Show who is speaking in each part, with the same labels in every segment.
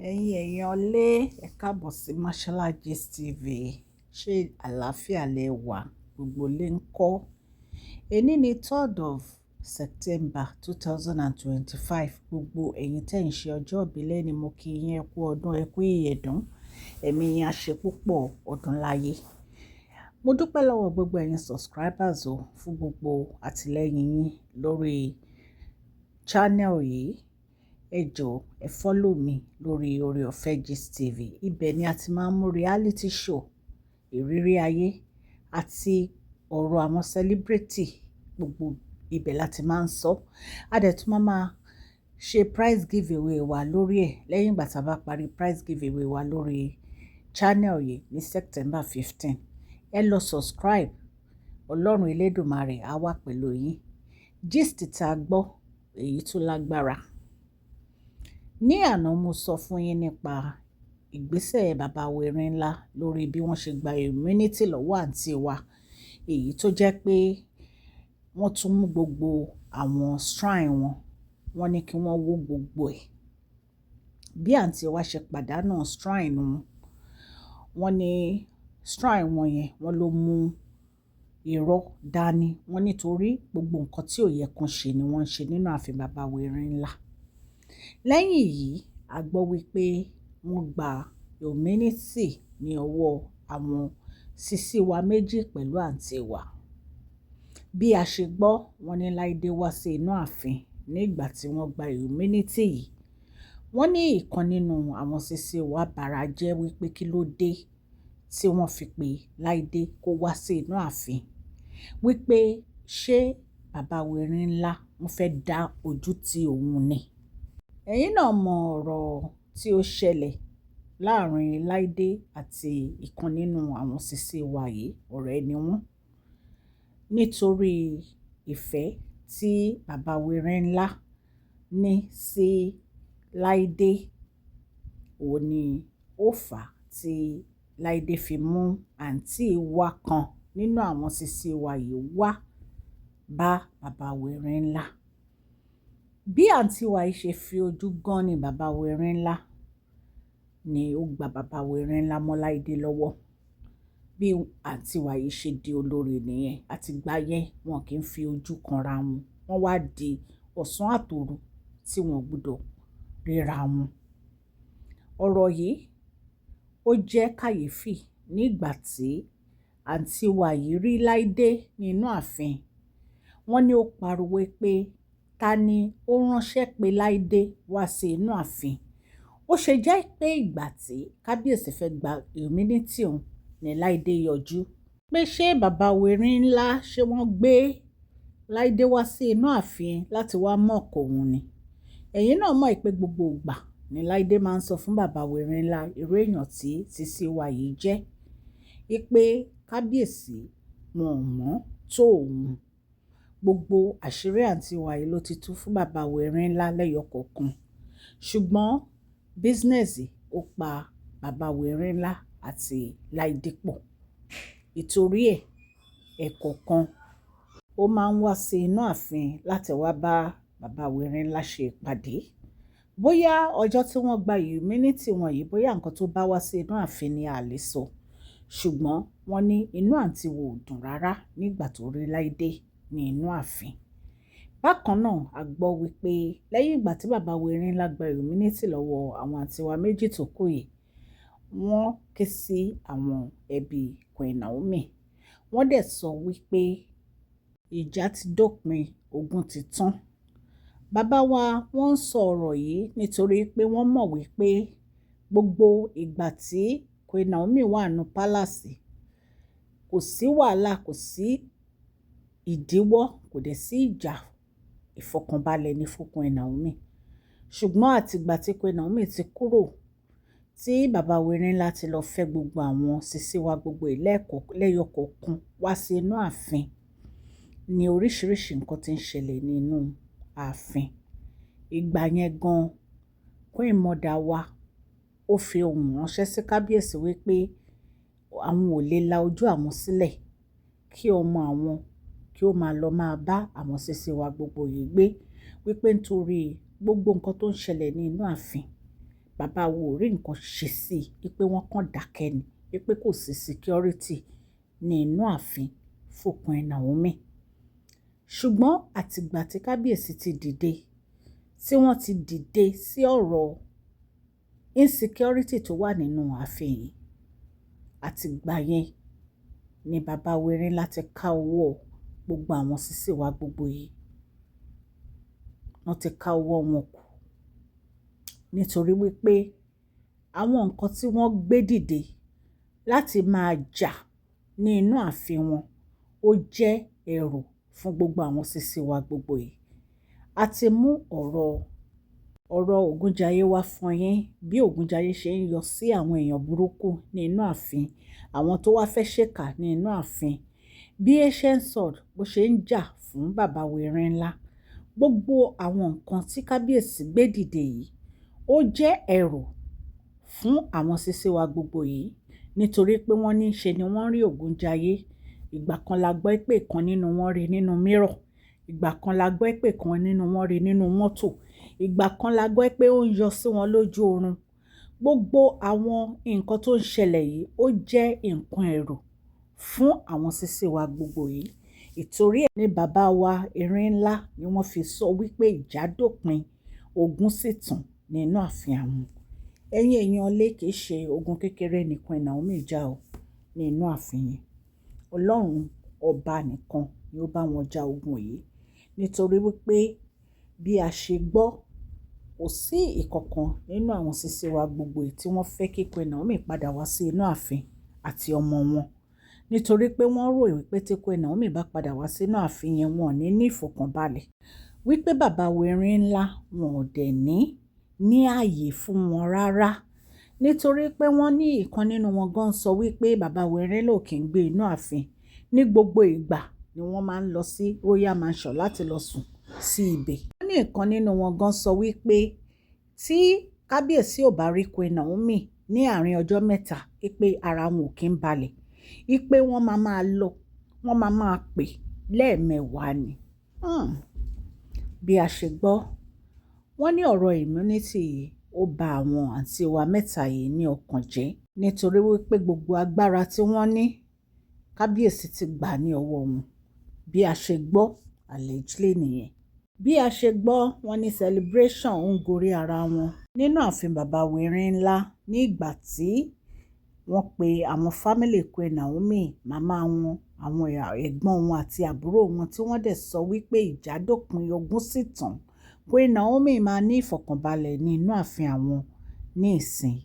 Speaker 1: Ẹ̀yin èèyàn lé, ẹ káàbọ̀ sí Mashola Gist TV. Ṣé àlàáfíà lẹ wà? Gbogbo lè ń kọ́. Èní ni 3rd of September 2025. Gbogbo ẹ̀yin tẹ́ ń ṣe ọjọ́ ìbí lẹ́ni, mo kí yín, ẹ kú ọdún, ẹ kú ìyèdún. Ẹ̀mí yín á ṣe púpọ̀ ọdún láyé. Mo dúpẹ́ lọ́wọ́ gbogbo ẹ̀yin subscribers o fún gbogbo àtìlẹ́yìn yín lórí channel yìí. Ẹ jọ̀ọ́, ẹ follow mi lórí Ore Ọ̀fẹ́ Gist TV. Ibẹ̀ ni a ti máa ń mú reality show, ìrírí ayé àti ọ̀rọ̀ àwọn celebrity, gbogbo ibẹ̀ la ti máa ń sọ. A dẹ̀ tún máa ṣe prize giveaway wa lórí ẹ̀ lẹ́yìn ìgbà tí a bá parí prize giveaway wa lórí channel yìí ní September 15. Ẹ lọ subscribe. Ọlọ́run Elédùmarè á wà pẹ̀lú yín. Gist tá a gbọ́, èyí tó lágbára. Ní àná, mo sọ fún yín nípa ìgbésẹ̀ bàbá Erin Ńlá lórí bí wọ́n ṣe gba immunity lọ́wọ́ àǹtí wa, èyí tó jẹ́ pé wọ́n tún mú gbogbo àwọn shrine wọn, wọ́n ní kí wọ́n wó gbogbo ẹ̀. Bí àǹtí wa ṣe pàdánù shrine wọn, wọ́n ní shrine wọn yẹn, wọ́n ló mú irọ́ dání. Wọ́n nítorí gbogbo nǹkan tí ò yẹ kan ṣe ni wọ́n ń ṣe nínú ààfin bàbá Erin Ńlá. Lẹ́yìn yìí, a gbọ́ wípé wọ́n gba immunity ní ọwọ́ àwọn sisi wa méjì pẹ̀lú àǹtí wa. Bí a ṣe gbọ́, wọ́n ní Láídé wá sí inú ààfin nígbà tí wọ́n gba immunity yìí. Wọ́n ní ìkan nínú àwọn sisi wa bara jẹ́ wípé kí ló dé tí wọ́n fi pé Láídé kó wá sí inú ààfin. Wípé ṣé bàbá Erin Ńlá wọ́n fẹ́ dá ojú tí òun ni. Ẹ̀yin náà mọ ọ̀rọ̀ tí ó ṣẹlẹ̀ láàrin Láídé àti ìkan nínú àwọn sisi wa yìí, ọ̀rẹ́ ni wọ́n. Nítorí ìfẹ́ tí bàbá Erin Ńlá ní sí Láídé, òun ni ó fà á tí Láídé fi mú àǹtí wa kan nínú àwọn sisi wa yìí wá bá bàbá Erin Ńlá. Bí àǹtí wa yìí ṣe fi ojú gan ní bàbá Erin Ńlá ni ó gba bàbá Erin Ńlá mọ́ Láídé lọ́wọ́. Bí àǹtí wa yìí ṣe di olórí nìyẹn. Àti ìgbà yẹn, wọn kì í fi ojú kanra wọn. Wọ́n wá di ọ̀sán àtòru tí wọ́n gbọdọ̀ ríra wọn. Ọ̀rọ̀ yìí ó jẹ́ kàyéfì nígbà tí àǹtí wa yìí rí Láídé nínú ààfin. Wọ́n ní ó pariwo pé ta ni ó ránṣẹ́ pé Láídé wá sí inú ààfin. Ó ṣe jẹ́ pé ìgbà tí kábíyèsí fẹ́ gba immunity òun ní Láídé yọjú. Pé ṣé bàbá Erin Ńlá, ṣé wọ́n gbé Láídé wá sí inú ààfin láti wá mock òun ni? Ẹ̀yin náà mọ̀ pé gbogbo ìgbà ní Láídé máa ń sọ fún bàbá Erin Ńlá irú èèyàn tí sisi wa yìí jẹ́. Wípé kábíyèsí wọn ò mọ̀ tó òun. Gbogbo àṣírí àǹtí wa yìí ló ti tú fún bàbá Erin Ńlá lẹ́yọ kọ̀ọ̀kan. Ṣùgbọ́n business ó pa bàbá Erin Ńlá àti Láídé pọ̀. Ìtorí ẹ̀, ẹ̀kọ̀ọ̀kan ó máa ń wá sí inú ààfin láti wá bá bàbá Erin Ńlá ṣe ìpàdé. Bóyá ọjọ́ tí wọ́n gba immunity wọn yìí, bóyá nǹkan tó bá wá sí inú ààfin ni a lè sọ. Ṣùgbọ́n wọ́n ní inú àǹtí wa ò dùn rárá nígbà tó rí Láídé ní inú ààfin. Bákan náà, a gbọ́ wípé lẹ́yìn ìgbà tí bàbá Erin Ńlá gba immunity lọ́wọ́ àwọn àǹtí wa méjì tó kù yìí, wọ́n ké sí àwọn ẹbí Queen Naomi. Wọ́n dẹ̀ sọ wípé ìjà ti dópin, ogun ti tán. Bàbá wa wọ́n ń sọ ọ̀rọ̀ yìí nítorí pé wọ́n mọ̀ wípé gbogbo ìgbà tí Queen Naomi wà nínú palace, kò sí wàhálà, kò sí ìdíwọ́, kò dẹ̀ sí ìjà, ìfọ̀kànbalẹ̀ ní fún Queen Naomi. Ṣùgbọ́n àti ìgbà tí Queen Naomi ti kúrò, tí bàbá Erin Ńlá ti lọ fẹ́ gbogbo àwọn sisi wa gbogbo lẹ́yọ kọ̀ọ̀kan wá sí inú ààfin, ní oríṣiríṣi nǹkan tí ń ṣẹlẹ̀ nínú ààfin. Ìgbà yẹn gan, Queen Mother wa ó fi ohùn ránṣẹ́ sí kábíyèsí wípé àwọn ò lè la ojú àwọn sílẹ̀ kí ọmọ àwọn kí ó máa lọ máa bá àwọn sisi wa gbogbo yìí gbé. Wípé nítorí gbogbo nǹkan tó ń ṣẹlẹ̀ ní inú ààfin, bàbá Bàbá wa ò rí nǹkan ṣe sí i, pé wọ́n kàn dákẹ́ ni, wípé kò sí security ní inú ààfin fún Queen Naomi. Ṣùgbọ́n àtìgbà tí kábíyèsí ti dìde, tí wọ́n ti dìde sí ọ̀rọ̀ insecurity tó wà nínú ààfin yìí, àtìgbà yẹn ni bàbá wa Erinla ti ká ọwọ́ gbogbo àwọn sisi wa gbogbo yìí. Wọ́n ti ká ọwọ́ wọn kù. Nítorí wípé àwọn nǹkan tí wọ́n gbé dìde láti máa jà ní inú ààfin wọn, ó jẹ́ ẹ̀rù fún gbogbo àwọn sisi wa gbogbo yìí. A ti mú ọ̀rọ̀ Ògúnjáyé wá fún yín, bí Ògúnjáyé ṣe ń yọ sí àwọn èèyàn burúkú ní inú ààfin, àwọn tó wá fẹ́ ṣèkà ní inú ààfin, bí Ancient Sword bó ṣe ń jà fún bàbá wa Erinla. Gbogbo àwọn nǹkan tí kábíyèsí gbé dìde yìí, ó jẹ́ ẹ̀rù fún àwọn sisi wa gbogbo yìí, nítorí pé wọ́n ní ṣe ni wọ́n rí Ògúnjáyé. Ìgbà kan la gbọ́ pé ìkan nínú wọn rí nínú mirror. Ìgbà kan la gbọ́ pé ìkan nínú wọn rí nínú mọ́tò. Ìgbà kan la gbọ́ pé ó ń yọ sí wọn lójú oorun. Gbogbo àwọn nǹkan tó ń ṣẹlẹ̀ yìí, ó jẹ́ nǹkan ẹ̀rù fún àwọn sisi wa gbogbo yìí. Ìtorí ẹ ní bàbá wa Erinla ni wọ́n fi sọ wípé ìjà dópin, ogun sì tán nínú ààfin àwọn. Ẹ̀yin èèyàn lé, kì í ṣe ogun kékeré ní Queen Naomi jà o nínú ààfin yẹn. Ọlọ́run ọba nìkan ni ó bá wọn ja ogun yìí. Nítorí wípé bí a ṣe gbọ́, kò sí ìkankan nínú àwọn sisi wa gbogbo yìí tí wọ́n fẹ́ kí Queen Naomi padà wá sí inú ààfin àti ọmọ wọn. Nítorí pé wọ́n rò wípé tí Queen Naomi bá padà wá sínú ààfin yẹn, wọn ò ní ní ìfọ̀kànbalẹ̀. Wípé bàbá wa Erinla wọn ò dẹ̀ ní ààyè fún wọn rárá. Nítorí pé wọ́n ní ìkan nínú wọn gan sọ wípé bàbá wa Erinla ò kí ń gbé inú ààfin. Ní gbogbo ìgbà ni wọ́n máa ń lọ sí Royal Mansion láti lọ sùn sí ibẹ̀. Wọ́n ní ìkan nínú wọn gan sọ wípé tí kábíyèsí ò bá rí Queen Naomi ní àárín ọjọ́ 3, wípé ara wọn ò kí ń balẹ̀. Wípé wọ́n máa máa lọ, wọ́n máa máa pè lẹ́ẹ̀mẹwàá ni. Bí a ṣe gbọ́, wọ́n ní ọ̀rọ̀ immunity yìí ó ba àwọn àǹtí wa mẹ́ta yìí ní ọkàn jẹ́. Nítorí wípé gbogbo agbára tí wọ́n ní, kábíyèsí ti gbà ní ọwọ́ wọn. Bí a ṣe gbọ́, allegedly nìyẹn. Bí a ṣe gbọ́, wọ́n ní celebration ń gorí ara wọn nínú ààfin bàbá wa Erinla ní ìgbà tí wọ́n pe àwọn family Queen Naomi, màmá wọn, àwọn ẹ̀gbọ́n wọn àti àbúrò wọn, tí wọ́n dẹ̀ sọ wípé ìjà dópin, ogun sì tán. Queen Naomi máa ní ìfọ̀kànbalẹ̀ ní inú ààfin àwọn ní ìsìn.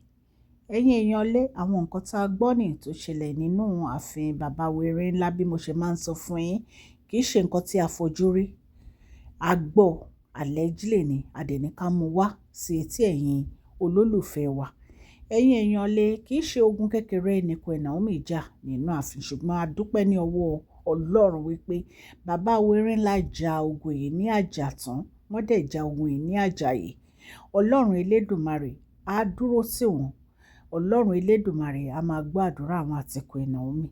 Speaker 1: Ẹ̀yin èèyàn lé, àwọn nǹkan tí a gbọ́ ní tó ṣẹlẹ̀ nínú ààfin bàbá wa Erinla, bí mo ṣe máa ń sọ fún yín, kì í ṣe nǹkan tí a fojú rí. A gbọ́ allegedly ni, a dẹ̀ ní ká mú wá sí etí ẹ̀yin olólùfẹ́ wa. Ẹ̀yin èèyàn lé, kì í ṣe ogun kékeré ní Queen Naomi jà nínú ààfin, ṣùgbọ́n a dúpẹ́ ní ọwọ́ Ọlọ́run wípé bàbá wa Erinla ja ogun yìí ní àjàtán, wọ́n dẹ̀ ja ogun yìí ní àjàyè. Ọlọ́run Elédùmarè á dúró tì wọ́n. Ọlọ́run Elédùmarè á máa gbọ́ àdúrà àwọn àti Queen Naomi.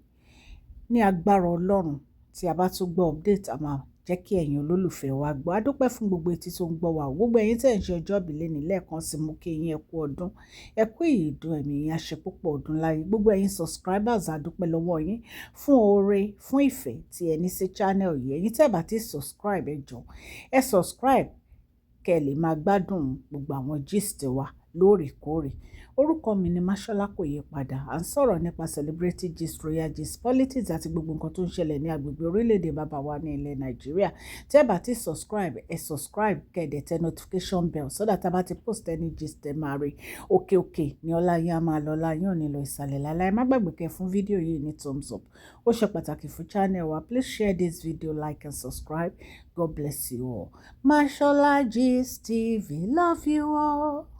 Speaker 1: Ní agbára Ọlọ́run, tí a bá tún gbọ́ update, a máa jẹ́ kí ẹ̀yin olólùfẹ́ wa gbọ́. A dúpẹ́ fún gbogbo etí tó ń gbọ́ wa. Gbogbo ẹ̀yin tí ẹ̀ ń ṣe ọjọ́ ìbí lónìí, lẹ́ẹ̀kan sí mú kí yín ẹ kú ọdún. Ẹ kú ìyèdún, ẹ̀mí yín á ṣe púpọ̀ ọdún láyé. Gbogbo ẹ̀yin subscribers, a dúpẹ́ lọ́wọ́ yín fún oore, fún ìfẹ́ tí ẹ ní sí channel yìí. Ẹ̀yin tí ẹ bá ti subscribe, ẹ jọ̀ọ́, ẹ subscribe kẹ́ ẹ lè máa gbádùn gbogbo àwọn gist wa lóòrèkóòrè. Orúkọ mi ni Mashola, kò yí padà. À ń sọ̀rọ̀ nípa celebrity gist, royal gist, politics àti gbogbo nǹkan tó ń ṣẹlẹ̀ ní agbègbè orílẹ̀-èdè bàbá wa ní ilẹ̀ Nàìjíríà. Tí ẹ bá ti subscribe, ẹ subscribe, kẹ́ ẹ dẹ̀ tẹ notification bell so that a bá ti post any gist, ẹ máa rí. Òkè òkè ní ọlá yín á máa lọ, ọlá yín ò ní lọ ìsàlẹ̀ láláì. Má gbàgbé kẹ́ fún fídíò yìí ní thumbs up. Ó ṣe pàtàkì fún channel wa. Please share this video, like and subscribe. God bless you all. Mashola Gist TV. Love you all.